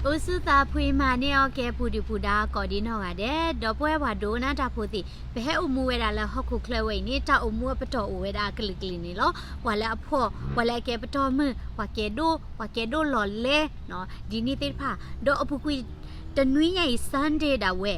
အိၣ်ဆူၣ်သးဖှံမၤန့ၢ်အီၤကဲ ပူၤဒုၣ်ပူၤဒါကိးဒံနီၢ်ဂၤဒဲး, ဒီပုၢ်ဝဲၢ်ပှၤဒိကနၣ်တၢ်ဖိသ့ၣ်, ပဟဲအိၣ်မူဝဲဒၣ်လၢဟီၣ်ခိၣ်ချၢဝဲအံၤန့ၣ် တၢ်အိၣ်မူအပတီၢ်အိၣ်ဝဲဒၣ်အကလုာ်ကလုာ်န့ၣ်လီၤ. ပှၤလၢအဖှီၣ်, ပှၤလၢအကဲပတီၢ်မုၢ်, ပှၤကဲဒိၣ်, ပှၤကဲဒိၣ်လီၤလဲ, ဒ်န့ၣ်သ့ၣ်တဖၣ်, ဒီးအပူၤကွံာ်တနွံညါအံၤ Sunday ဒၣ်ဝဲ,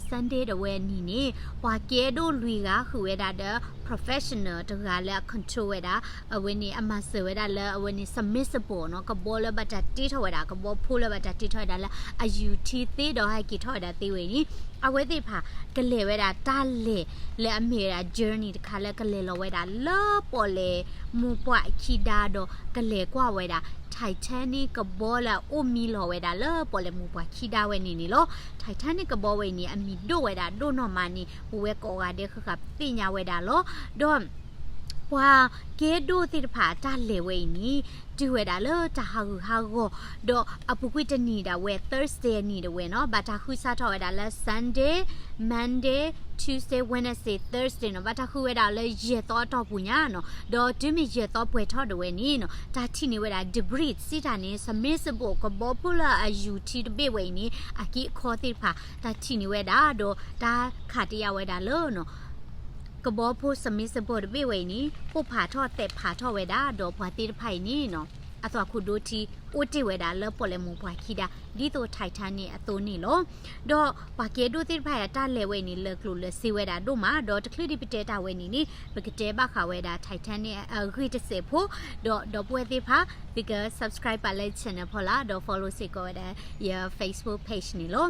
Sunday ဒၣ်ဝဲန့ၣ်န့ၣ် ပှၤကဲဒိၣ်လွံၢ်ဂၤဃုာ်ဝဲဒၣ်ဒီး professional တဂၤလၢအ control ဝဲဒၣ်, အဝဲန့ၣ် အမၤစၢၤဝဲဒၣ်လၢအဝဲန့ၣ် submersible နီၤ, ကဘီလၢဘၣ်တၢ်တ့ထီၣ်ဝဲဒၣ်, ကဘီဖိလၢဘၣ်တၢ်တ့ထီၣ်ဝဲဒၣ်လၢအယူၤထံသ့ဒီးဟဲက့ၤထီၣ်ဝဲဒၣ်သ့ဝဲအံၤန့ၣ်, အဝဲသ့ၣ်တဖၣ် ကလဲၤဝဲဒၣ်တၢ်လဲၤလၢအမ့ၢ်ဝဲဒၣ် journey တခါလၢကလဲၤလီၤဝဲဒၣ်လၢပီၣ်လဲၣ်မိၢ်ပှၢ်ခံဒါဒီး ကလဲၤကွၢ်ဝဲဒၣ် Titanic ကဘီလၢအအိၣ်မံလီၤဝဲဒၣ်လၢပီၣ်လဲၣ်မိၢ်ပှၢ်ခံဒါဝဲန့ၣ်န့ၣ်လီၤ. Titanic ကဘီဝဲအံၤန့ၣ် အမံၤဒိၣ်ဝဲဒၣ်ဒိၣ်နီၢ်မးန့ၣ် ပဝဲကိးဂၤဒဲးဃၣ်ဃၣ်ပသ့ၣ်ညါဝဲဒၣ်လီၤ. ဒီး ပှၤကဲဒိၣ်သ့ၣ်တဖၣ်အတၢ်လဲၤဝဲအံၤန့ၣ် တုၤဝဲဒၣ်လၢတၢ်ဟးဂူာ်ဟးဂီၤ, ဒီးအပူၤကွံာ်တနံၤဒၣ်ဝဲ Thursday အနံၤဒၣ်ဝဲနီၤ, ဘၣ်တၢ်ဃုစးထီၣ်ဝဲဒၣ်လၢ Sunday, Monday, Tuesday, Wednesday, Thursday နီၤ, ဘၣ်တၢ်ဃုဝဲဒၣ်လၢယဲၢ်သီအတီၢ်ပူၤညါနီၤ, ဒီးတုၤမ့ၢ်ယဲၢ်သီပှဲၤထီၣ်ဒၣ်ဝဲန့ၣ်နီၤ, တၢ်ထံၣ်န့ၢ်ဝဲဒၣ် debris စံးတၢ်န့ၣ် submersible ကဘီဖိလၢအယူၤထံတဘ့ၣ်ဝဲအံၤန့ၣ် အက့အခီသ့ၣ်တဖၣ် တၢ်ထံၣ်န့ၢ်ဝဲဒၣ် ဒီးတၢ်ခးတ့ၢ်ယၤဝဲဒၣ်လၢနီၤ ကဘီဖိ submersible တဘ့ၣ်ဝဲအံၤန့ၣ် ပိၢ်ဖးထီၣ်သဲးဖးထီၣ်ဝဲဒၣ် ဒီးပှၤသ့ၣ်တဖၣ်အံၤန့ၣ်နီၤ အသွၣ်ခိၣ်ဒိထံ အိၣ်တ့ၢ်ဝဲဒၣ်လၢပီၣ်လဲၣ်မိၢ်ပှၢ်ခံဒါ ဒ်သိး Titanic အသိးန့ၣ်လီၤ. ဒီးပှၤကဲဒိၣ်သ့ၣ်တဖၣ်အံၤအတၢ်လဲၤဝဲအံၤန့ၣ် လၢာ်ကျိၤလၢာ်စ့ဝဲဒၣ်ဒိၣ်မး ဒီးတချုးဒံးပတဲတၢ်ဝဲန့ၣ်န့ၣ် ပကတဲဘၣ်ဃးဝဲဒၣ် Titanic အဂ့ၢ်တစဲးဖိ ဒီးဒီပုၢ်ဝဲၢ်သ့ၣ်တဖၣ် သုက subscribe ပာ်လၢ channel ဖီလာ် ဒီး follow စ့ၢ်ကီးဝဲဒၣ် ယ Facebook page န့ၣ်လီၤ.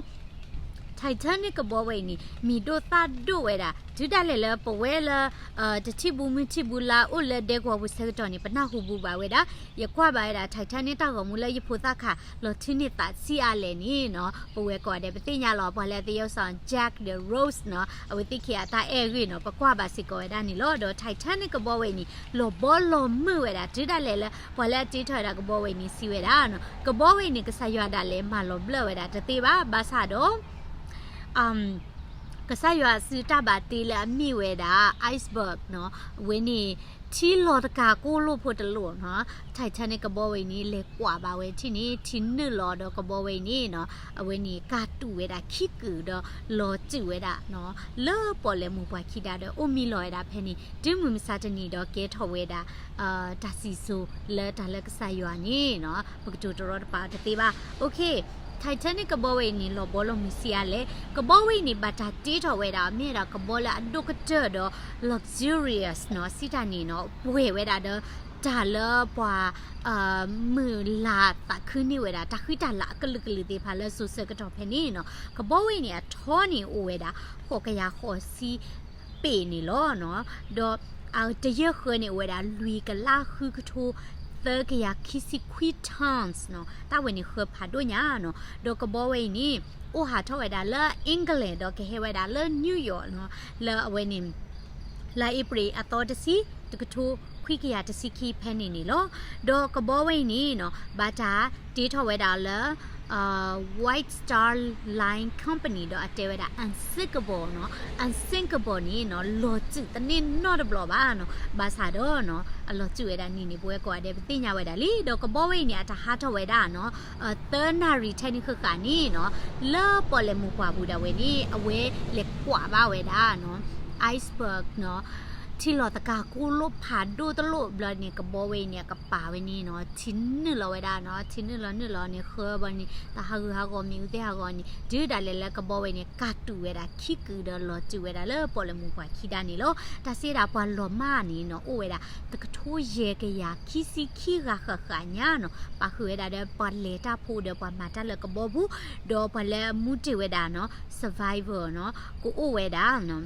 Titanic ကဘီဝဲအံၤန့ၣ် မံၤဒိၣ်သၣ်ဒိၣ်ဝဲဒၣ် တုၤဒၣ်လဲာ်လၢပဝဲလၢ တထံၣ်ဘူးမုၢ်ထံၣ်ဘူးလါအိၣ်လၢဒဲကဝီၤပူၤဆၢကတီၢ်န့ၣ် ပနၢ်ဟူဘူးဘၣ်ဝဲဒၣ် ယကွၢ်ဘၣ်ဝဲဒၣ် Titanic တၢ်ဂီၤမူလၢယဖိသၣ်ခး လီၤထုးန့ၢ်သးဆံးအါလဲၣ်န့ၣ်နီၤ ပဝဲကိးဂၤဒဲး ပသ့ၣ်ညါလီၤ ပှၤလၢအသယုၢ်စီၤ Jack ဒီး Rose နီၤ အဝဲသ့ၣ်ခံဂၤအတၢ်အဲၣ်ဂ့ၢ်နီၤ ပကွၢ်ဘၣ်စ့ၢ်ကီးဝဲဒၣ်န့ၣ်လီၤ. ဒီး Titanic ကဘီဝဲအံၤန့ၣ် လီၤဘီလီၤမုၢ်ဝဲဒၣ် တုၤဒၣ်လဲာ်လၢ ပှၤလၢအတ့ထီၣ်ဝဲဒၣ်ကဘီဝဲအံၤန့ၣ် စံးဝဲဒၣ်နီၤ ကဘီဝဲအံၤန့ၣ် ကစၢ်ယွၤဒၣ်လဲာ်မၤလီၤဘျၢၣ်ဝဲဒၣ်တသ့ဘၣ် ဘၣ်ဆၣ်ဒီး ကစၢ်ယွၤအစုတၢ်ဘၣ်တ့လၢအမ့ၢ်ဝဲဒၣ် iceberg နီၤ အဝဲန့ၣ် ထံလီၤတကးကိၢ်လိၣ်ဖိတလိၣ်နီၤ Titanic ကဘီဝဲအံၤန့ၣ် လဲၤကွၢ်ဘၣ်ဝဲထံၣ်န့ၣ် ထံနုာ်လီၤဒီးကဘီဝဲအံၤန့ၣ်နီၤ အဝဲန့ၣ် ကၢ်တူာ်ဝဲဒၣ်ခံကုာ်ဒီး လီၤစုာ်ဝဲဒၣ်နီၤ လၢပီၣ်လဲၣ်မိၢ်ပှၢ်ခံဒါဒီး အိၣ်မံလီၤဝဲဒၣ်ဖဲန့ၣ် တုၤမုၢ်မဆါတနံၤဒီးကဲထီၣ်ဝဲဒၣ် တၢ်စံၣ်စိၤလၢတၢ်လၢကစၢ်ယွၤန့ၣ်နီၤ ပကတိၤတရီတပါတသ့ဘၣ်. OK, Titanic ကဘီဝဲအံၤန့ၣ် လီၤဘီလီၤမုၢ်ဆံးအါလဲၣ်. ကဘီဝဲအံၤန့ၣ် ဘၣ်တၢ်တ့ထီၣ်ဝဲဒၣ် မ့ၢ်ဝဲဒၣ်ကဘီလၢအဒိၣ်ကတၢၢ်ဒီး luxurious နီၤ စံးတၢ်န့ၣ်နီၤ ပှဲၤဝဲဒၣ်ဒီး တၢ်လၢပှၤ မုၢ်လၢ်သးခုန့ၢ်ဝဲဒၣ် တၢ်ဃံတၢ်လၤအကလုာ်ကလုာ်သ့ၣ်တဖၣ်လၢစိၤဆၢကတီၢ်ဖဲန့ၣ်နီၤ ကဘီဝဲအံၤန့ၣ် အထီန့ၣ်အိၣ်ဝဲဒၣ် ဃိးကယၤဃိးဆံ ပ့ၢ်န့ၣ်လီၤနီၤ. ဒီး တယၢၢ်ဃၢန့ၣ် အိၣ်ဝဲဒၣ် လွံၢ်ကလးဃုကထိ သၢကယၤခံဆံခွံ tons နီၤ. တၢ်ဝဲန့ၣ်ဃၢဖးဒိၣ်ညါနီၤ. ဒီးကဘီဝဲအံၤန့ၣ် အိၣ်ဟးထီၣ်ဝဲဒၣ်လၢ England ဒီးကဟဲဝဲဒၣ်လၢ New York နီၤ. လၢအဝဲန့ၣ် လါအ့ဖြ့ၣ်အသီတဆံ တကထိခွံကယၤတဆံခံဖဲန့ၣ်န့ၣ်လီၤ. ဒီးကဘီဝဲအံၤန့ၣ်နီၤ ဘၣ်တၢ်တ့ထီၣ်ဝဲဒၣ်လၢ White Star Line Company ဒီးအတဲဝဲဒၣ် unsinkable နီၤ. Unsinkable န့ၣ်နီၤ လီၤစုာ်သန့ၢ်နီတဘျီဘၣ်နီၤ. ဘၣ်ဆၣ်ဒီးနီၤ အလီၤစုာ်ဝဲဒၣ်နံၤန့ၣ် ပဝဲကိးဂၤဒဲး ပသ့ၣ်ညါဝဲဒၣ်လံ. ဒီးကဘီဝဲအံၤန့ၣ် အတၢ်ဟးထီၣ်ဝဲဒၣ်နီၤ သၢနၣ်ရံၣ်ထဲန့ၣ်ဃၣ်ဃၣ်န့ၣ်နီၤ လၢပီၣ်လဲၣ်မိၢ်ပှၢ်ပူၤဒၣ်ဝဲန့ၣ် အဝဲလဲၤကွၢ်ဘၣ်ဝဲဒၣ်နီၤ iceberg နီၤ ထံလီၤသကၤကိၢ်လိၣ်ဖးဒိၣ်တလိၣ်ဘျီန့ၣ် ကဘီဝဲအံၤန့ၣ် အကပၤဝဲန့ၣ်နီၤ ထံနုာ်လီၤဝဲဒၣ်နီၤ ထံနုာ်လီၤနုာ်လီၤန့ၣ် ဃၢဘီန့ၣ် တၢ်ဟးဂူာ်ဟးဂီၤမ့ၣ်အူသ့ၣ်ဟးဂီၤန့ၣ် တုၤဒၣ်လဲာ်လၢကဘီဝဲအံၤန့ၣ် ကၢ်တူာ်ဝဲဒၣ်ခံကုာ်ဒီးလီၤစုာ်ဝဲဒၣ်လၢပီၣ်လဲၣ်မိၢ်ပှၢ်ခံဒါန့ၣ်လီၤ. တၢ်စံးဝဲဒၣ်ပှၤလီၤမၢ်န့ၣ်နီၤ အိၣ်ဝဲဒၣ် တကထိယဲၢ်ကယၤခံဆံခံဂၤဃၣ်ဃၣ်ညါနီၤ ပာ်ဃုာ်ဝဲဒၣ်ဒီးပှၤလဲၤတၢ်ဖိဒီးပှၤမၤတၢ်လၢကဘီပူၤ ဒီးပှၤလၢအမူတ့ၢ်ဝဲဒၣ်နီၤ survivor နီၤ ကအိၣ်ဝဲဒၣ်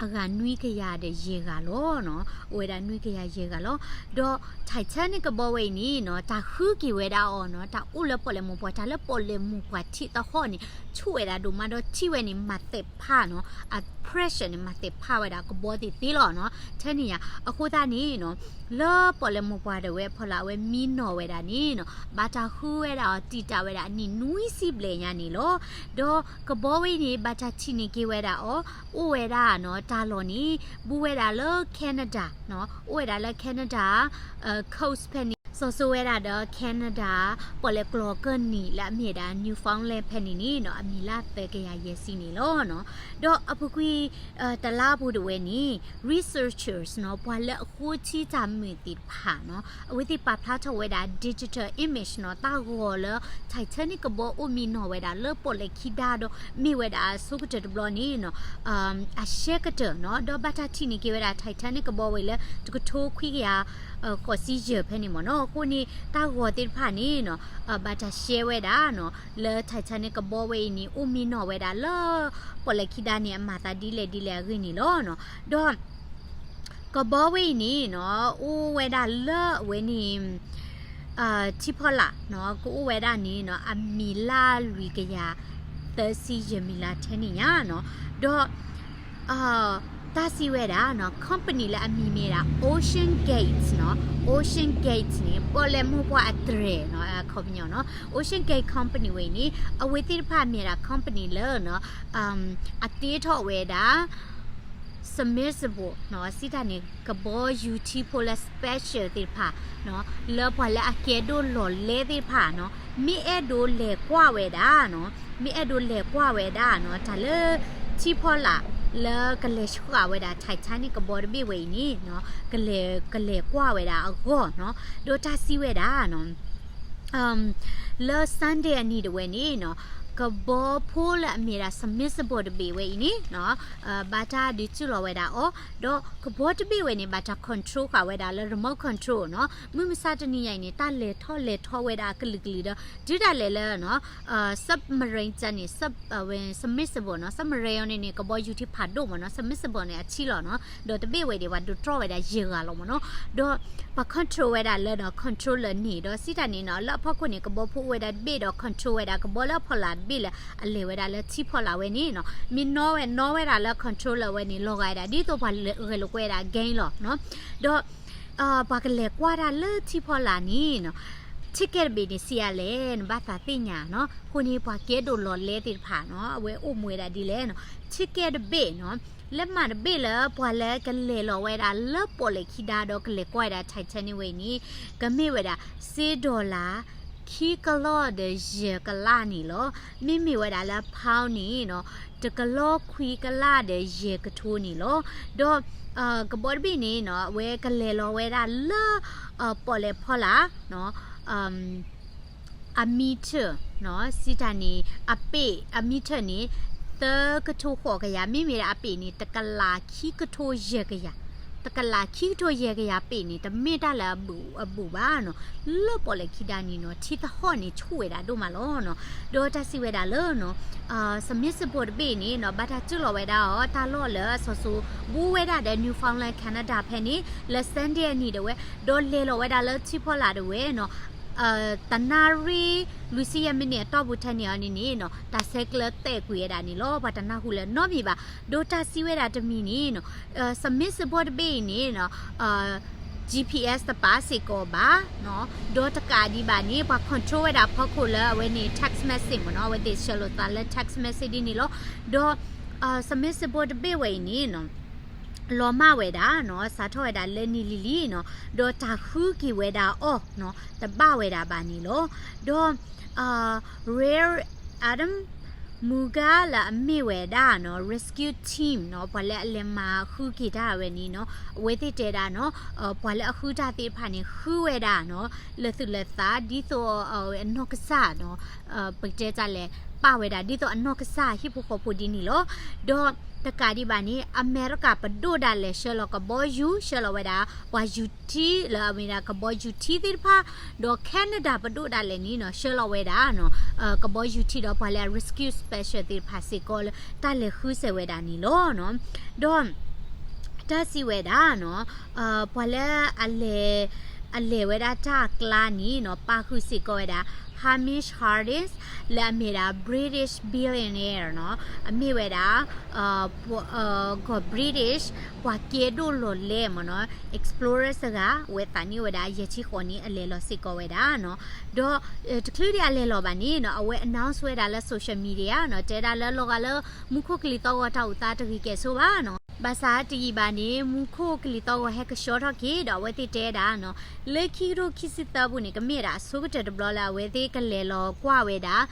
အဂၤနွံကယၤဒီးယဲၢ်ဂၤလီၤနီၤ အိၣ်ဝဲဒၣ်နွံကယၤယဲၢ်ဂၤလီၤ. ဒီး Titanic ကဘီဝဲအံၤန့ၣ်နီၤ တၢ်ဃုက့ၤဝဲဒၣ်အီၤနီၤ တၢ်အိၣ်လၢပီၣ်လဲၣ်မိၢ်ပှၢ် တၢ်လၢပီၣ်လဲၣ်မိၢ်ပှၢ်ထံးသဟီၣ်န့ၣ် ဆူၣ်ဝဲဒၣ်ဒိၣ်မးဒီးထံဝဲန့ၣ် မၤသဲးဖးနီၤ အ pressure န့ၣ် မၤသဲးဖးဝဲဒၣ်ကဘီသ့ၣ်သ့လီၤနီၤ ထဲန့ၣ်ယါ အဃိသတးန့ၣ်နီၤ လၢပီၣ်လဲၣ်မိၢ်ပှၢ်ဒၣ်ဝဲအဖီလာ် အဝဲမံနီၤဝဲဒၣ်န့ၣ်နီၤ ဘၣ်တၢ်ဃုဝဲဒၣ်အီၤတံာ်တာ်ဝဲဒၣ်အနံၣ်နွံဆံဘျဲၣ်ညါန့ၣ်လီၤ. ဒီးကဘီဝဲအံၤန့ၣ် ဘၣ်တၢ်ထံၣ်န့ၢ်က့ၤဝဲဒၣ်အီၤ အိၣ်ဝဲဒၣ်နီၤ တၢ်လီၢ်န့ၣ် ဘူးဝဲဒၣ်လၢ Canada နီၤ အိၣ်ဝဲဒၣ်လၢ Canada coast ဖဲန့ၣ် စီၤစိၤဝဲဒၣ်ဒီး Canada ပီၣ်လဲၣ်ကျီၤကၢၢ်နံၤလၢအမ့ၢ်ဝဲဒၣ် Newfoundland ဖဲန့ၣ်န့ၣ်နီၤ အမံၤလၢသၢကယၤယဲၢ်ဆံန့ၣ်လီၤနီၤ. ဒီးအပူၤကွံာ် တလါအပူၤတဝဲန့ၣ် researchers နီၤ ပှၤလၢအဃိထံတၢ်မုာ်သ့ၣ်တဖၣ်နီၤ အဝဲသ့ၣ်ပာ်ဖျါထီၣ်ဝဲဒၣ် digital image နီၤ တၢ်ဂီၤလၢ Titanic ကဘီအိၣ်မံနီၤဝဲဒၣ်လၢပီၣ်လဲၣ်ခံဒါဒီး မ့ၢ်ဝဲဒၣ်အဆိကတၢၢ်တဘျီန့ၣ်နီၤ အရှဲကတၢၢ်နီၤ ဒီးဘၣ်တၢ်ထံၣ်န့ၢ်က့ၤဝဲဒၣ် Titanic ကဘီဝဲလၢ တကထိခွံကယၤ ဃိးဆံယဲၢ်ဖဲန့ၣ်မ့ၢ်နီၤ. အဃိန့ၣ် တၢ်ဂီၤသ့ၣ်တဖၣ်န့ၣ်နီၤ ဘၣ်တၢ်ရှဲဝဲဒၣ်နီၤ လၢ Titanic ကဘီဝဲအံၤန့ၣ် အိၣ်မံနီၤဝဲဒၣ်လၢ ပီၣ်လဲၣ်ခံဒါန့ၣ် အမၤသးဒ်လဲၣ်ဒ်လဲၣ်အဂ့ၢ်န့ၣ်လီၤနီၤ. ဒီး ကဘီဝဲအံၤန့ၣ်နီၤ အိၣ်ဝဲဒၣ်လၢအဝဲန့ၣ် ထံဖီလာ်နီၤ ကအိၣ်ဝဲဒၣ်န့ၣ်နီၤ အမံၤလၢလွံၢ်ကယၤ သၢဆံယဲၢ်မံၤလၢထဲန့ၣ်ညါနီၤ. ဒီး တၢ်စံးဝဲဒၣ်နီၤ company လၢအမံၤမ့ၢ်ဒၣ် Ocean Gate နီၤ Ocean Gate န့ၣ် ပီၣ်လဲၣ်မိၢ်ပှၢ်အတြဲၤနီၤ အခီပညီနီၤ Ocean Gate company ဝဲအံၤန့ၣ် အဝဲသ့ၣ်တဖၣ်မ့ၢ်ဒၣ် company လၢနီၤ အတ့ထီၣ်ဝဲဒၣ် submersible နီၤ စံးတၢ်န့ၣ် ကဘီယူၤထံဖိလၢ special သ့ၣ်တဖၣ်နီၤ လၢပှၤလၢအကဲဒိၣ်လီၤလဲသ့ၣ်တဖၣ်နီၤ မ့ၢ်အဲၣ်ဒိးလဲၤကွၢ်ဝဲဒၣ်နီၤ မ့ၢ်အဲၣ်ဒိးလဲၤကွၢ်ဝဲဒၣ်နီၤ တၢ်လၢထံဖီလာ်လၢကလဲၤဆှၣ်ဝဲဒၣ် Titanic ကဘီတဘ့ၣ်ဝဲအံၤန့ၣ်နီၤ ကလဲၤ ကလဲၤကွၢ်ဝဲဒၣ်အဂီၢ်နီၤ. ဒီးတၢ်စံးဝဲဒၣ်နီၤ လၢ Sunday အနံၤတဝဲန့ၣ်နီၤ ကဘီဖိလၢအမ့ၢ်ဒၣ် submersible တဘ့ၣ်ဝဲအံၤန့ၣ်နီၤ ဘၣ်တၢ်ဒုးစုၣ်လီၤဝဲဒၣ်အီၤ ဒီးကဘီတဘ့ၣ်ဝဲန့ၣ် ဘၣ်တၢ် control ဃာ်ဝဲဒၣ်လၢ remote control နီၤ မုၢ်မဆါတနံၤညါအံၤန့ၣ် တၢ်လဲၤထီၣ်လဲၤထီဝဲဒၣ်အကလုာ်ကလုာ်ဒီး တုၤဒၣ်လဲာ်လၢနီၤ submarine န့ၣ် submersible နီၤ submarine န့ၣ်န့ၣ် ကဘီယူၤထံဖးဒိၣ်မ့ၢ်နီၤ submersible န့ၣ် အဆံလီၤနီၤ ဒီးတဘ့ၣ်ဝဲဒၣ် ပှၤဒုးတြီဝဲဒၣ်ယဲၢ်ဂၤလီၤမ့ၢ်နီၤ ဒီး ပှၤ control ဝဲဒၣ်လၢနီၤ control လၢန့ၣ် ဒီးစံးတၢ်န့ၣ်နီၤ လၢအဖီခိၣ်န့ၣ် ကဘီဖိအိၣ်ဝဲဒၣ်တဘ့ၣ်ဒီး control ဝဲဒၣ် ကဘီလၢအဖီလာ်တဘ့ၣ်လၢအလဲၤဝဲဒၣ်လၢထံဖီလာ်ဝဲန့ၣ်နီၤ မ့ၢ်နီၣ်ဝဲ နီၣ်ဝဲဒၣ်လၢ control လၢဝဲန့ၣ် လီၤဂာ်ဝဲဒၣ် ဒ်သိးပှၤဂဲၤလိာ်ကွဲဝဲဒၣ် gang လီၤနီၤ ဒီး ပှၤကလဲၤကွၢ်တၢ်လၢထံဖီလာ်န့ၣ်နီၤ ticket တဘ့ၣ်န့ၣ် စံးအါလဲၣ် နဘၣ်သးသ့ၣ်ညါနီၤ အဃိန့ၣ် ပှၤကဲဒိၣ်လီၤလဲသ့ၣ်တဖၣ်နီၤ အဝဲအိၣ်မူဝဲဒၣ်ဒ်လဲၣ်နီၤ ticket တဘ့ၣ်နီၤ လၢမးတဘ့ၣ်လၢပှၤလၢကလဲၤလီၤဝဲဒၣ်လၢပီၣ်လဲၣ်ခံဒါဒီးကလဲၤကွၢ်ဝဲဒၣ် Titanic ဝဲအံၤန့ၣ် ကမ့ၢ်ဝဲဒၣ် စ့ dollar ခံကလီၢ်ဒီးယဲၢ်ကလးန့ၣ်လီၤ. မ့မ့ၢ်ဝဲဒၣ်လၢ pound န့ၣ်နီၤ တကလီၢ်ခွံကလးဒီးယဲၢ်ကထိန့ၣ်လီၤ. ဒီး ကဘီတဘ့ၣ်န့ၣ်နီၤ အဝဲကလဲၤလီၤဝဲဒၣ်လၢ ပီၣ်လဲၣ်ဖီလာ်နီၤ အ meter နီၤ စံးတၢ်န့ၣ် အပ့ၣ် အ meter န့ၣ် သၢကထိဃိးကယၤ မ့မ့ၢ်ဒၣ်အပ့ၣ်န့ၣ် တကလးခံကထိယဲၢ်ကယၤ တကလးခံကထိယဲၢ်ကယၤပ့ၣ်န့ၣ် တမ့ၢ်တၢ်လၢအဘူၣ်အဘူၣ်ဘၣ်နီၤ လၢပီၣ်လဲၣ်ခံဒါန့ၣ်နီၤ ထံသဟီၣ်န့ၣ်ဆူၣ်ဝဲဒၣ်ဒိၣ်မးလီၤနီၤ. ဒီးတၢ်စံးဝဲဒၣ်လၢနီၤ submersible တဘ့ၣ်န့ၣ်နီၤ ဘၣ်တၢ်စုၣ်လီၤဝဲဒၣ်အီၤ တၢ်လီၢ်လၢစီၤစိၤ ဘူးဝဲဒၣ်ဒီး Newfoundland Canada ဖဲန့ၣ် လၢ Sunday အနံၤတဝဲ ဒီးလဲၤလီၤဝဲဒၣ်လၢထံဖီလာ်တဝဲနီၤ တနၣ်ရံၣ် လွံၢ်ဆံယဲၢ်မံးနံးအတီၢ်ပူၤထဲန့ၣ်အီၤန့ၣ်န့ၣ်နီၤ တၢ်ဆဲးကျၢတဲာ်ကွံာ်ဝဲဒၣ်န့ၣ်လီၤ. ပှၤတနၢ်ဟူလၢၤနီတမံၤဘၣ်. ဒီးတၢ်စံးဝဲဒၣ်တမံၤန့ၣ်နီၤ submersible တဘ့ၣ်အံၤန့ၣ်နီၤ GPS တပာ်စ့ၢ်ကီးဘၣ်နီၤ ဒီးတကးဒံးဘၣ်န့ၣ် ပှၤ control ဝဲဒၣ်ဖီခိၣ်လၢအဝဲန့ၣ် text message မ့ၢ်နီၤ အဝဲသ့ၣ်ဆှၢလိာ်သးလၢ text message ဒ်န့ၣ်လီၤ. ဒီး submersible တဘ့ၣ်ဝဲအံၤန့ၣ်နီၤ လီၤမၢ်ဝဲဒၣ်နီၤ စးထီၣ်ဝဲဒၣ်လၢနံၤလံၤလံၤနီၤ ဒီးတၢ်ဃုက့ၤဝဲဒၣ်အီၤနီၤ တဘၣ်ဝဲဒၣ်ဘၣ်န့ၣ်လီၤ. ဒီး rare earth မုၢ်ဂၤလၢအမ့ၢ်ဝဲဒၣ်နီၤ rescue team နီၤ ပှၤလၢအလဲၤမၤဃုက့ၤတၢ်ဝဲန့ၣ်နီၤ အဝဲသ့ၣ်တဲဒၣ်နီၤ ပှၤလၢအဃုတၢ်သ့ၣ်တဖၣ်န့ၣ် ဃုဝဲဒၣ်နီၤ လၢာ်သူၣ်လၢာ်သး ဒ်သိးအဝဲအနီၢ်ကစၢ်နီၤ ပကတဲတၢ်လဲၣ် ပာ်ဝဲဒၣ်ဒ်သိးအနီၢ်ကစၢ်ဟံၣ်ဖိဃီဖိဒ်န့ၣ်လီၤ. ဒီးတကးဒံးဘၣ်န့ၣ် အမဲရကၤပဒိၣ်ဒၣ်လဲာ် ဆှၢလီၤကဘီယူၤ ဆှၢလီၤဝဲဒၣ် ပှၤယူၤထံလၢအမ့ၢ်ဒၣ်ကဘီယူၤထံသ့ၣ်တဖၣ် ဒီး Canada ပဒိၣ်ဒၣ်လဲာ်န့ၣ်နီၤ ဆှၢလီၤဝဲဒၣ်နီၤ ကဘီယူၤထံဒီးပှၤလၢ rescue special သ့ၣ်တဖၣ်စ့ၢ်ကီးလၢတၢ်လဲၤဃုစဲးဝဲဒၣ်န့ၣ်လီၤနီၤ. ဒီး တၢ်စံးဝဲဒၣ်နီၤ ပှၤလၢအလဲၤ အလဲၤဝဲဒၣ်တၢ်အကျါန့ၣ်နီၤ ပာ်ဃုာ်စ့ၢ်ကီးဝဲဒၣ် Hamish Harding လၢအမ့ၢ်ဒၣ် British billionaire နီၤ အမ့ၢ်ဝဲဒၣ် ကီၢ် British ပှၤကဲဒိၣ်လီၤလဲမ့ၢ်နီၤ explorer တဂၤ အဝဲသးန့ၢ်ဝဲဒၣ်ယဲၢ်ဆံဃိးနံၣ်အလဲၤလီၤစ့ၢ်ကီးဝဲဒၣ်နီၤ. ဒီး တချုးဒံးအလဲၤလီၤဘၣ်န့ၣ်နီၤ အဝဲ announce ဝဲဒၣ်လၢ social media နီၤ တဲဒၣ်လၢလီၤဂာ်လၢမူခိၣ်ကလံၤသီၣ်ဂီၤတၢ်အိၣ်သးတဂ့ၤကဲဆိဘၣ်နီၤ ဘၣ်ဆၣ်တယံာ်ဘၣ်န့ၣ် မူခိၣ်ကလံၤသီၣ်ဂီၤဟဲကဆှီထီၣ်က့ၤဒီး အဝဲသ့ၣ်တဲဝဲဒၣ်နီၤ, လၢခံကထိခံဆံသၢပူၤန့ၣ် ကမ့ၢ်ဝဲဒၣ်အဆိကတၢၢ်တဘျီလၢအဝဲသ့ၣ်ကလဲၤလီၤကွၢ်ဝဲဒၣ်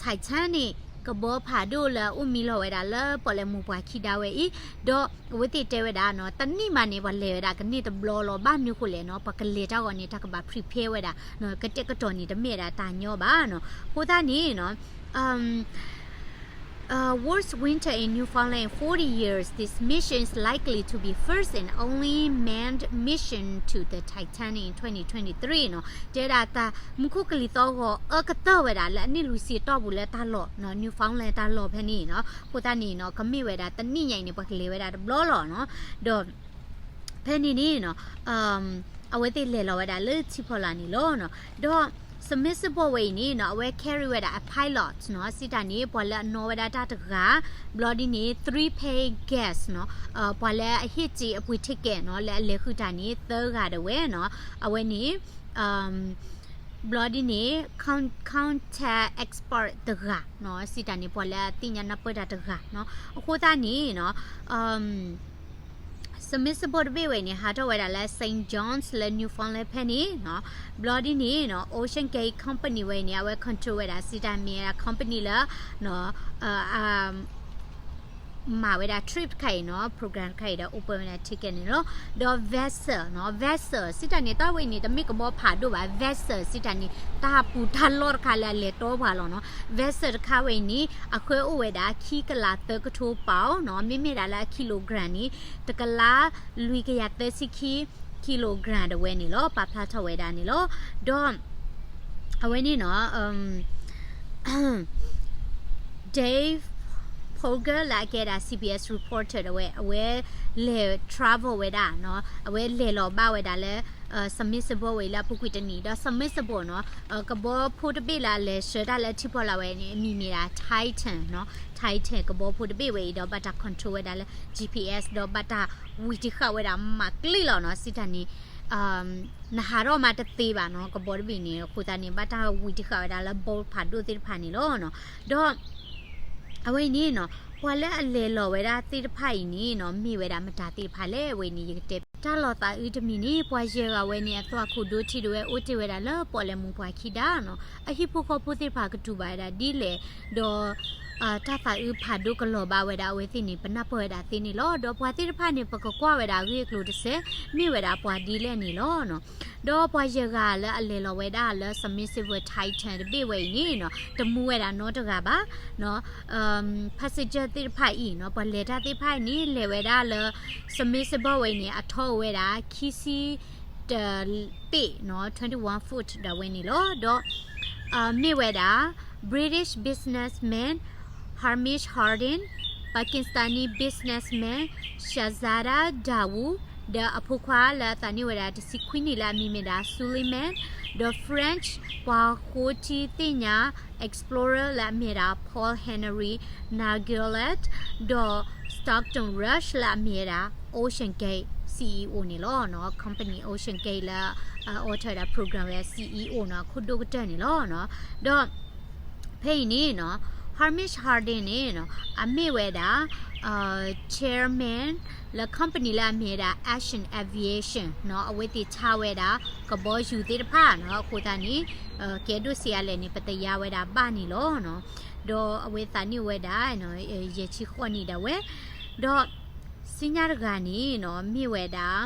Titanic ကဘီဖးဒိၣ်လၢအအိၣ်မံလီၤဝဲဒၣ်လၢပီၣ်လဲၣ်မူပှၤခံဒါဝဲအံၤ, ဒီးအဝဲသ့ၣ်တဲဝဲဒၣ်နီၤ, တနံၣ်မးန့ၣ် ပှၤလဲၤဝဲဒၣ်ကန့ၢ်တဘျီလီၤ, ဘၣ်မနုၤဃိလဲၣ်နီၤ, ပှၤကလဲၤတၢ်ဂီၤန့ၣ် တၢ်ကဘၣ် prepare ဝဲဒၣ်, ကတဲာ်ကတီၤန့ၣ် တမ့ၢ်ဝဲဒၣ်တၢ်ညီဘၣ်နီၤ. အဃိသတးန့ၣ်နီၤ Worst winter in Newfoundland in forty years, this mission is likely to be first and only manned mission to the Titanic in twenty twenty-three နီၤ. တဲဒၣ်တၢ်မူခိၣ်ကလံၤသီၣ်ဂီၤအၢကတၢၢ်ဝဲဒၣ် လၢအနံၣ်လွံၢ်ဆံတီၢ်ပူၤလၢတၢ်လီၢ်နီၤ, Newfoundland တၢ်လီၢ်ဖဲန့ၣ်နီၤ. အဃိသတးန့ၣ်နီၤ ကမ့ၢ်ဝဲဒၣ်တနံၣ်ညါအံၤန့ၣ် ပှၤကလဲၤဝဲဒၣ်တဘျီလီၤနီၤ. ဒီး ဖဲန့ၣ်န့ၣ်နီၤ အဝဲသ့ၣ်လဲၤလီၤဝဲဒၣ်လၢထံဖီလာ်န့ၣ်လီၤနီၤ. ဒီး submersible ဝဲအံၤန့ၣ်နီၤ အဝဲ carry ဝဲဒၣ်အ pilot နီၤ, စံးတၢ်န့ၣ် ပှၤလၢအနီၣ်ဝဲဒၣ်တၢ်တဂၤ, ဘျီဒ်န့ၣ် three pay guest နီၤ, ပှၤလၢအဟ့ၣ်စ့အပှ့ၤ ticket နီၤ, လၢအလဲၤဃုာ်တၢ်န့ၣ် သၢဂၤဒၣ်ဝဲနီၤ. အဝဲန့ၣ် ဘျီဒ်န့ၣ် counter expert တဂၤနီၤ, စံးတၢ်န့ၣ် ပှၤလၢအသ့ၣ်ညါနၢ်ပၢၢ်တၢ်တဂၤနီၤ. အဃိသတးန့ၣ်နီၤ submersible တဘ့ၣ်ဝဲအံၤန့ၣ် ဟးထီၣ်ဝဲဒၣ်လၢ Saint John's လၢ Newfoundland ဖဲန့ၣ်နီၤ. ဘျီဒ်န့ၣ်နီၤ Ocean Gate Company ဝဲအံၤန့ၣ် အဝဲ control ဝဲဒၣ် စံးတၢ်မ့ၢ်ဝဲဒၣ် company လၢ မၤဝဲဒၣ် trip တခါအံၤနီၤ, program တခါအံၤဒီး open ဝဲဒၣ် ticket န့ၣ်လီၤ. ဒီး vessel နီၤ, vessel စံးတၢ်န့ၣ် တၢ်ဝဲအံၤန့ၣ် တမ့ၢ်ကဘီဖးဒိၣ်ဘၣ်, vessel စံးတၢ်န့ၣ် တၢ်ပူၤတၢ်လီၢ်တခါလၢအလဲၤတီပှၤလီၤနီၤ. vessel တခါဝဲအံၤန့ၣ် အဃၢအိၣ်ဝဲဒၣ် ခံကလးသၢကထိ pound နီၤ, မ့မ့ၢ်ဒၣ်လၢအ kilogram န့ၣ် တကလးလွံၢ်ကယၤသၢဆံခံ kilogram တဝဲန့ၣ်လီၤ, ပာ်ဖျါထီၣ်ဝဲဒၣ်န့ၣ်လီၤ. ဒီး အဝဲန့ၣ်နီၤ Dave Polger လၢအကဲဒၣ် C B S reporter တဝဲ အဝဲလဲၤ travel ဝဲဒၣ်နီၤ, အဝဲလဲၤလီၤဘၣ်ဝဲဒၣ်လၢ submersible ဝဲအံၤလၢအပူၤကွံာ်တနံၣ်, ဒီး submersible နီၤ ကဘီဖိတဘ့ၣ်လၢအလဲၤဆှၢတၢ်လၢထံဖီလာ်ဝဲန့ၣ် အမံၤမ့ၢ်ဒၣ် Titan နီၤ, Titan ကဘီဖိတဘ့ၣ်ဝဲအံၤ ဒီးဘၣ်တၢ် control ဝဲဒၣ်လၢ G P S ဒီးဘၣ်တၢ်ဝံၤတဃာ်ဝဲဒၣ်မးကျ့လီၤနီၤ, စံးတၢ်န့ၣ် နဟးထီၣ်မးတသ့ဘၣ်နီၤ, ကဘီတဘ့ၣ်န့ၣ် အဃိသတးန့ၣ် ဘၣ်တၢ်ဝံၤတဃာ်ဝဲဒၣ်လၢ boat ဖးဒိၣ်သ့ၣ်တဖၣ်န့ၣ်လီၤနီၤ. ဒီး အဝဲအံၤန့ၣ်နီၤ ပှၤလၢအလဲၤလီၤဝဲဒၣ်သ့ၣ်တဖၣ်အံၤန့ၣ်နီၤ မ့ၢ်ဝဲဒၣ်မတၤသ့ၣ်တဖၣ်လဲၣ်, အဝဲအံၤန့ၣ် ယကတဲ တၢ်လီၤသးအုးတမံၤန့ၣ် ပှၤယဲၢ်ဂၤဝဲန့ၣ် အသွၣ်ခိၣ်ဒိထံးဒၣ်ဝဲ အိၣ်တ့ၢ်ဝဲဒၣ်လၢပီၣ်လဲၣ်မူပှၤခံဒါနီၤ, အဟံၣ်ဖိဃီဖိသ့ၣ်တဖၣ်ကတူၢ်ဘၣ်ဝဲဒၣ်ဒ်လဲၣ်, ဒီး တၢ်သးအုးဖးဒိၣ်ကလီၤဘၣ်ဝဲဒၣ်အဝဲသ့ၣ်န့ၣ် ပနၢ်ပၢၢ်ဝဲဒၣ်သ့န့ၣ်လီၤ. ဒီးပှၤသ့ၣ်တဖၣ်န့ၣ် ပကကွၢ်ဝဲဒၣ်အဂ့ၢ်အကျိၤတစဲး မ့ၢ်ဝဲဒၣ်ပှၤဒ်လဲၣ်န့ၣ်လီၤနီၤ. ဒီးပှၤယဲၢ်ဂၤလၢအလဲၤလီၤဝဲဒၣ်လၢ submersible Titan တဘ့ၣ်ဝဲအံၤန့ၣ်နီၤ တမူဝဲဒၣ်နီတဂၤဘၣ်နီၤ. passenger သ့ၣ်တဖၣ်အံၤနီၤ ပှၤလဲၤတၢ်သ့ၣ်တဖၣ်အံၤန့ၣ် လဲၤဝဲဒၣ်လၢ submersible ဝဲအံၤန့ၣ် အထီအိၣ်ဝဲဒၣ် ခံဆံ တပ့ၣ်နီၤ twenty-one foot ဒၣ်ဝဲန့ၣ်လီၤ. ဒီး မ့ၢ်ဝဲဒၣ် British businessman Hamish Harding, Pakistani businessman Shahzada Dawood ဒီးအဖိခွါလၢအသးန့ၢ်ဝဲဒၣ်တဆံခွံနံၣ် လၢအမံၤမ့ၢ်ဒၣ် Suleiman, ဒီး French ပှၤဃိထံသ့ၣ်ညါ explorer လၢအမ့ၢ်ဒၣ် Paul Henri Nargeolet, ဒီး Stockton Rush လၢအမ့ၢ်ဝဲဒၣ် Ocean Gate C E O န့ၣ်လီၤနီၤ. company Ocean Gate လၢ အအိးထီၣ်ဝဲဒၣ် program ဝဲ C E O နီၤ အခိၣ်ဒိၣ်ကတၢၢ်န့ၣ်လီၤနီၤ. ဒီး ဖဲအံၤန့ၣ်နီၤ Hamish Harding န့ၣ်နီၤ အမ့ၢ်ဝဲဒၣ် chairman လၢ company လၢအမ့ၢ်ဝဲဒၣ် Action Aviation နီၤ အဝဲသ့ၣ်ဆါဝဲဒၣ် ကဘီယူၤသ့ၣ်တဖၣ်နီၤ. အဃိသတးန့ၣ် ကဲဒိၣ်စ့အါလဲၣ်န့ၣ် ပတယါဝဲဒၣ်ဘၣ်န့ၣ်လီၤနီၤ. ဒီးအဝဲသးန့ၢ်ဝဲဒၣ် ယဲၢ်ဆံဃိးနံၣ်ဒၣ်ဝဲ ဒီး စံညါတဂၤန့ၣ်နီၤ မ့ၢ်ဝဲဒၣ်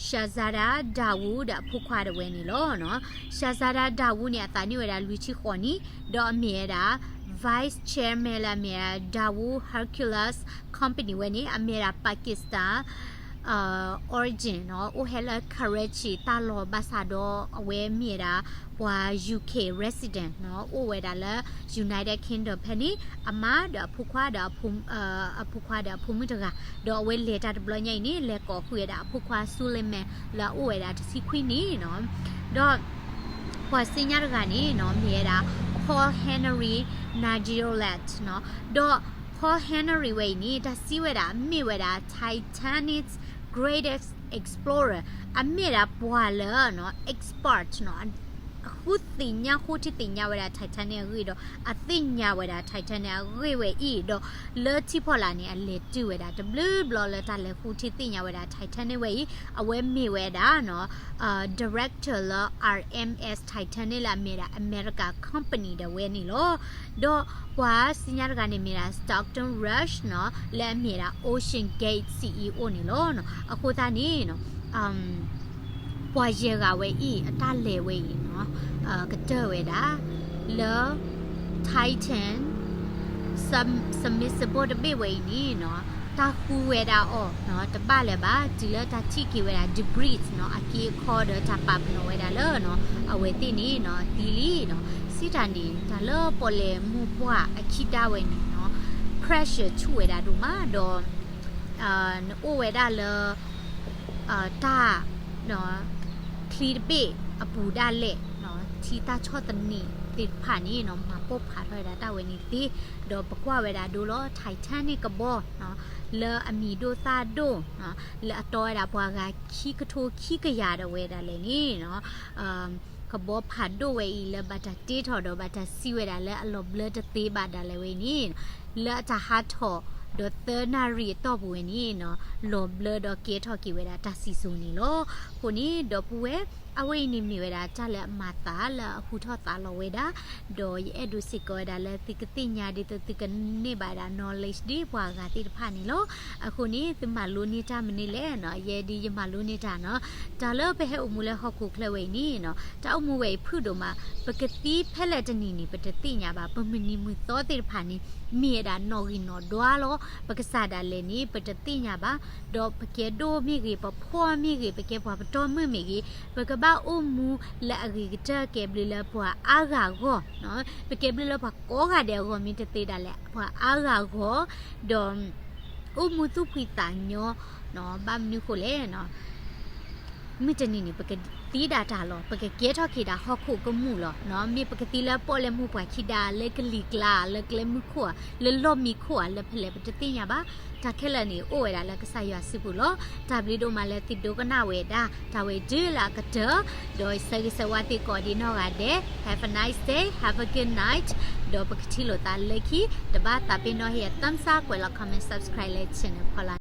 Shahzada Dawood ဒီးအဖိခွါဒၣ်ဝဲန့ၣ်လီၤနီၤ. Shahzada Dawood န့ၣ် အသးန့ၢ်ဝဲဒၣ်လွံၢ်ဆံဃိးနံၣ် ဒီးအမ့ၢ်ဝဲဒၣ် vice chairman လၢအမ့ၢ်ဝဲဒၣ် Dawood Hercules Company ဝဲန့ၣ် အမ့ၢ်ဝဲဒၣ် Pakistan origin နီၤ အိၣ်ဟဲလၢ Karachi တၢ်လီၢ်ဘၣ်ဆၣ်ဒီး အဝဲမ့ၢ်ဝဲဒၣ် ပှၤ U K resident နီၤ အိၣ်ဝဲဒၣ်လၢ United Kingdom ဖဲန့ၣ် အမါဒီးအဖိခွါဒီး အဖိခွါဒီးအဖိမုၣ်တဂၤ ဒီးအဝဲလဲၤတၢ်တဘျီညါအံၤန့ၣ် လဲၤကိးဃုာ်ဝဲဒၣ်အဖိခွါ Suleiman လၢအအိၣ်ဝဲဒၣ်တဆံခွံနံၣ်နီၤ. ဒီး ပှၤစံညါတဂၤန့ၣ်နီၤ မ့ၢ်ဝဲဒၣ် Paul Henri Nargeolet နီၤ. ဒီး Paul Henri ဝဲအံၤန့ၣ် တၢ်စံးဝဲဒၣ် မ့ၢ်ဝဲဒၣ် Titanic's greatest explorer အမ့ၢ်ဒၣ်ပှၤလၢ expert နီၤ အ ဃုသ့ၣ်ညါ ဃုထံသ့ၣ်ညါဝဲဒၣ် Titanic အဂ့ၢ်ဒီး အသ့ၣ်ညါဝဲဒၣ် Titanic အဂ့ၢ်ဝဲအံၤဒီး လၢထံဖီလာ်န့ၣ် အလဲၤတုၤဝဲဒၣ်တဘျုးဘျီလၢတၢ်လဲၤဃုထံသ့ၣ်ညါဝဲဒၣ် Titanic ဝဲအံၤ အဝဲမ့ၢ်ဝဲဒၣ်နီၤ director လၢ R M S Titanic လၢအမ့ၢ်ဒၣ် America company ဒၣ်ဝဲန့ၣ်လီၤ. ဒီးပှၤစံးညါတဂၤန့ၣ်မ့ၢ်ဒၣ် Stockton Rush နီၤ လၢအမ့ၢ်ဒၣ် Ocean Gate C E O န့ၣ်လီၤ. အဃိသတးန့ၣ်နီၤ ပှၤယဲၢ်ဂၤဝဲအံၤ အတၢ်လဲၤဝဲအံၤနီၤ ကတၢၢ်ဝဲဒၣ် လၢ Titan submersible တဘ့ၣ်ဝဲအံၤန့ၣ်နီၤ တၢ်ဃုဝဲဒၣ်အီၤနီၤ တဘၣ်လၢၤဘၣ် တုၤလၢတၢ်ထံၣ်က့ၤဝဲဒၣ် debris နီၤ အက့အခီဒီးတၢ်ပာ်ပနီၣ်ဝဲဒၣ်လၢနီၤ အဝဲသ့ၣ်န့ၣ်နီၤ သံလံနီၤ. စံးတၢ်န့ၣ် တၢ်လၢပီၣ်လဲၣ်မိၢ်ပှၢ်အခံဒၣ်ဝဲန့ၣ်နီၤ pressure ဆူၣ်ဝဲဒၣ်ဒိၣ်မးဒီး နအိၣ်ဝဲဒၣ်လၢ တၢ် ချံတဘ့ၣ်အပူၤဒၣ်လဲာ် ထံတၢ်ဆီၣ်သနံးသ့ၣ်တဖၣ်န့ၣ်နီၤ မၤပိၢ်ဖးထီၣ်ဝဲဒၣ်တၢ်ဝဲန့ၣ်သ့, ဒီးပကွၢ်ဝဲဒၣ်ဒိလီၤ Titanic ကဘီ လၢအမံၤဒိၣ်သၣ်ဒိၣ် လၢအတီဝဲဒၣ်ပှၤဂၤခံကထိခံကယၤဒၣ်ဝဲဒၣ်လဲာ်န့ၣ်နီၤ ကဘီဖးဒိၣ်ဝဲအံၤလၢဘၣ်တၢ်တ့ထီၣ်ဒီးဘၣ်တၢ်စံးဝဲဒၣ်လၢအလီၤဘျၢတသ့ဘၣ်ဒၣ်လဲာ်ဝဲအံၤန့ၣ် လၢအတၢ်ဟးထီၣ်ဒီးသၢနၣ်ရံၣ်အတီၢ်ပူၤဝဲန့ၣ်နီၤ လီၤဘျၢဒီးကဲထီၣ်က့ၤဝဲဒၣ်တၢ်စံၣ်စိၤန့ၣ်လီၤ. အဃိန့ၣ် ဒီပုၢ်ဝဲၢ် အဝဲအံၤန့ၣ်မ့ၢ်ဝဲဒၣ်တၢ်လၢအမၤသးလၢအဟူထီၣ်သါလီၤဝဲဒၣ်, ဒီးယအဲၣ်ဒိးစ့ၢ်ကီးဝဲဒၣ်လၢသုကသ့ၣ်ညါဒ်သိးသုကန့ၢ်ဘၣ်ဝဲဒၣ် knowledge ဒ်ပှၤဂၤသ့ၣ်တဖၣ်န့ၣ်လီၤ. အဃိန့ၣ် သုမၤလိန့ၢ်တၢ်မနုၤလဲၣ်နီၤ ယဲဒ်ယမၤလိန့ၢ်တၢ်နီၤ တၢ်လၢပဟဲအိၣ်မူလၢဟီၣ်ခိၣ်ချၢဝဲအံၤန့ၣ်နီၤ တၢ်အိၣ်မူဝဲအံၤဖုၣ်ဒိၣ်မး ပကသံဖဲလဲၣ်တနံၤန့ၣ် ပတသ့ၣ်ညါဘၣ် ပမုၢ်နံၤမုၢ်သီသ့ၣ်တဖၣ်န့ၣ် မ့ၢ်ဝဲဒၣ်နီၣ်ဂံၢ်နီၣ်ဒွါလီၤ. ပကစၢ်ဒၣ်လဲာ်န့ၣ် ပတသ့ၣ်ညါဘၣ်, ဒီးပကဲဒိၣ်မ့ၢ်ဂ့ၤ ပဖှီၣ်မ့ၢ်ဂ့ၤ ပကဲပှၤပတီၢ်မုၢ်မ့ၢ်ဂ့ၤ ပကဘၣ်အိၣ်မူလၢအဂ့ၤကတၢၢ်ကဲဘျုးလၢပှၤအါဂၤအဂီၢ်, ပကဲဘျုးလၢပှၤကိးဂၤဒဲးအဂီၢ် မ့ၢ်တသ့ဒၣ်လဲာ် ပှၤအါဂၤအဂီၢ်, ဒီး အိၣ်မူသူၣ်ဖှံသးညီ, ဘၣ်မနုၤဃိလဲၣ် မုၢ်တနံၤန့ၣ် ပကသံဒၣ်တၢ်လီၤ, ပကကဲထီၣ်က့ၤဒၣ်ဟီၣ်ခိၣ်ကမူၣ်လီၤ. မ့ၢ်ပကသံလၢပီၣ်လဲၣ်မိၢ်ပှၢ်ခံဒါ လၢကလံၤကျါ လၢကျဲမုၢ်ခိၣ်ဧါ လၢလီၢ်မံခိၣ်ဧါ လၢဖဲလဲၣ်ပတသ့ၣ်ညါဘၣ်. တၢ်ခဲလၢာ်န့ၣ် အိၣ်ဝဲဒၣ်လၢကစၢ်ယွၤစုပူၤလီၤ. တၢ်ဘျုးဒိၣ်မးလၢသုဒိကနၣ်ဝဲဒၣ် တၢ်ဝဲတုၤလၢအကတၢၢ်, ဒီးဆၢဂ့ၤဆၢဝါသ့ၣ်ကိးဒံးနီၢ်ဂၤဒဲး Have a nice day, have a good night, ဒီးပကထံၣ်လိာ်သးလၢခံ, တဘၣ်သးပ့ၤနီၣ်ဟ့ၣ် thumbs up ကွဲးလီၤ comment, subscribe လၢ channel ဖီလာ်.